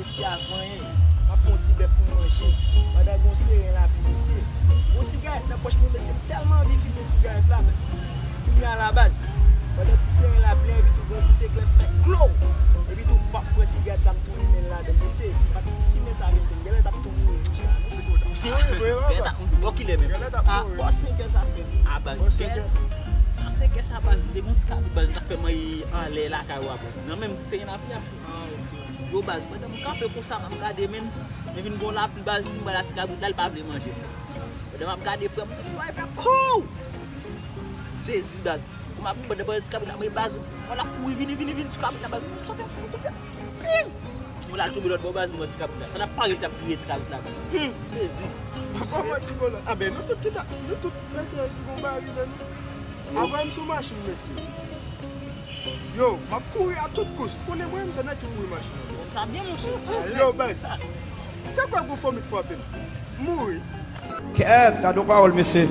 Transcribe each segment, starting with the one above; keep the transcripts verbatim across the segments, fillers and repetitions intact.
Mesye a vanyen, m ap fè yon ti bèf pou m manje. Pandan gon seren lapli, mesye. Gon sigarèt nan pòch mwen, mesye, m tèlman anvi fimen sigarèt la, baz. Kounye a la, baz. Pandan ti seren lapli an, epi tou gon kout eklè fè klo. Epi tou m p ap pran sigarèt la, m tou limen l ladan. Mesye, si m pa t fimen sa, mesye, m genlè t ap tou mouri jou sa, mesye. Genlè t ap mouri, bò kilè menm? Genlè t ap mouri. Bò senkè sa fè. A, baz, senkè. A senkè sa, baz, m te gon ti kabrit, baz, m t ap fè manyen anlè lakay ou a, baz. Nan menm ti seren lapli a, frè. Yo, baz, pandan m kanpe konsa, m ap gade, men, men vin gon lapli, baz, m ba la ti kabrit la, li pa vle manje, frè. Pandan m ap gade, frè, m di, "Woy, fè kou!" Sezi, baz. Kòman m pandan, pandan ti kabrit la, men baz, mwen la kouri, vini, vini, vini, ti kabrit la, baz, m soti yon ti koupe. Ping! Mwen la tonbe lòt bò, baz, mwen ti kabrit la. Sa la pa rete ap kriye ti kabrit la, baz. Hmm, sezi. Papa, mwen ti kolon. A ben, nou tout ki ta, nou tout, mesye, ki gon bagay nan nou. Apre m sou machin, mesye. Yo, m ap kouri a tout kous. Konnen mwen menm se nèg ki mouri machin nan. Sa byen, monchè. Yo, baz. Te kwè gon fòmit frape m. M mouri. Kèt, gade yon pawòl, mesye.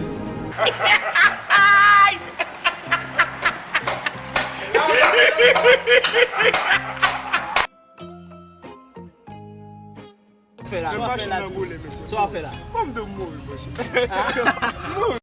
Fè la. Sa w ap fè la, tou. Sa w ap fè la. Kòm de mouri, monchè.